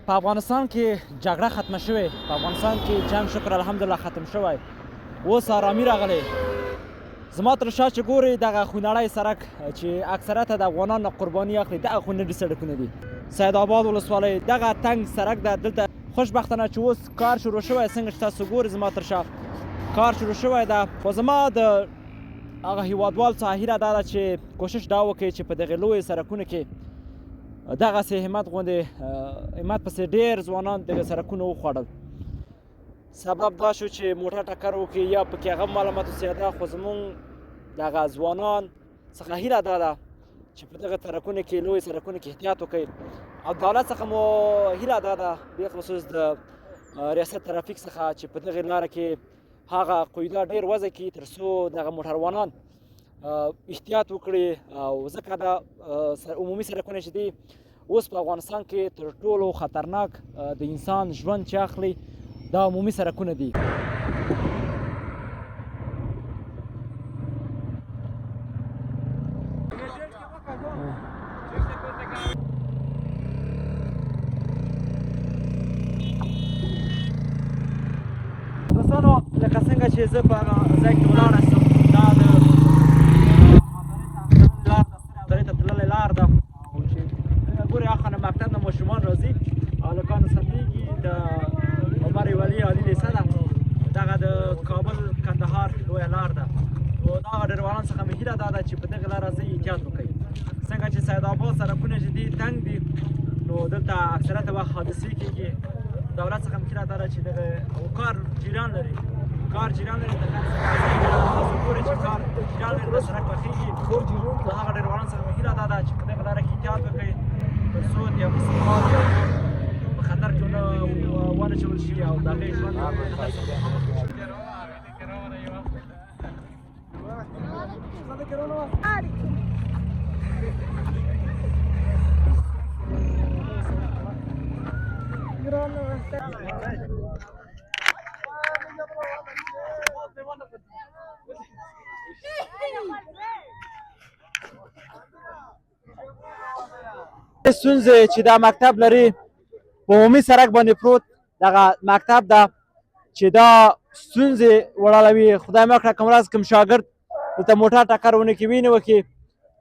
په افغانستان کې جګړه ختمه شوې، په افغانستان کې جنګ شکر الحمدلله ختم شوی، اوس آرامي راغلې. زما تر شا چې ګورئ دغه خونړی سړک چې اکثریت د افغانانو نه قرباني اخلي، دغه خونړي سړکونه دي. سید آباد ولسوالۍ دغه تنګ سړک ده. دلته خوشبختانه چې اوس کار شروع شوی، څنګه چې تاسو ګورئ زما تر شا کار شروع شوی ده. خو زما د هغه هیوادوال څخه هیله دا ده چې کوشش دا وکړي چې په دغه لوی سړکونو کې دغسې همت غوندې همت پسې ډېر ځوانان دغه سړکونو وخوړل. سبب دا شو چې موټر ټکر وکړي یا پکې هغه معلومات وسیاده. خو زمونږ دغه ځوانان څخه هیله دا ده چې په دغه سړکونو کې، لوی سړکونو کې احتیاط وکړي. او دولت څخه مو هیله دا ده، بالخصوص د ریاست ترافیک څخه، چې په دغه لاره کې هغه قیده ډېر وضع کړي تر څو دغه موټروانان احتیاط وکړي. او ځکه دا عمومي سړکونه چې دي اوس په افغانستان کې تر ټولو خطرناک د انسان ژوند چې اخلي دا عمومي سړکونه دي. دوستانو، لکه څنګه چې زه په هغه ځای کې ولاړ یم، دا د لار ده، درې ته تللې لار ده. او چې څنګه ګورې اخوا نه مکتب نه ماشومان راځي، هلکان رخصتېږي. د عمر ولي عالي لیسه ده، دغه د کابل کندهار لویه لار ده. نو دغه ډریوانان څخه مې هیله دا ده چې په دغه لاره ځئ احتیاط وکړئ. څنګه چې سید آباد سړکونه چې دي تنګ دي، نو دلته اکثریت وخت حادثې کېږي. دولت څخه مې هیله دا ده چې دغه کار جریان لري، کار جریان لري، د تاسو ګورئ چې کار جریان لري، د سړک پخېږي. نو هغه ډریوانان څخه مې هیله دا ده چې په دغه لاره کې احتیاط وکړئ تر څو د یو مسلمان یو په خطر کې ونه چول شي او د هغې ژوند په خطر سره مخامخ شي. ستونزې چې دا مکتب لري، په عمومي سړک باندې پروت دغه مکتب ده چې دا ستونزې وړاندوي. خدای مه کړه کوم ورځ کوم شاګرد دلته موټر ټکر ونه کړي، وینې وکړي.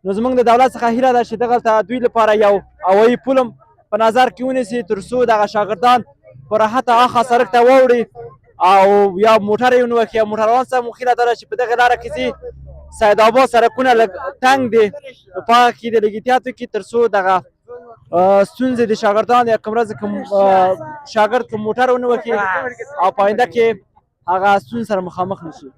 نو زمونږ د دولت څخه هیله ده چې دغلته دوی لپاره یو هوایي پل هم په نظر کې ونیسي تر څو دغه شاګردان په راحته اخوا سړک ته واوړي او یا موټر یې ونه وهي. او موټروان څخه مو هیله دا ده چې په دغه لاره کې ځي، سید آباد سړکونه لږ تنګ دي، نو په هغه کې د لږ احتیاط وکړي تر څو دغه ستونزې د شاګردان یا کوم ورځ کوم شاګرد کوم موټر ونه وهي او په آینده کې هغه ستونزې سره مخامخ نشي.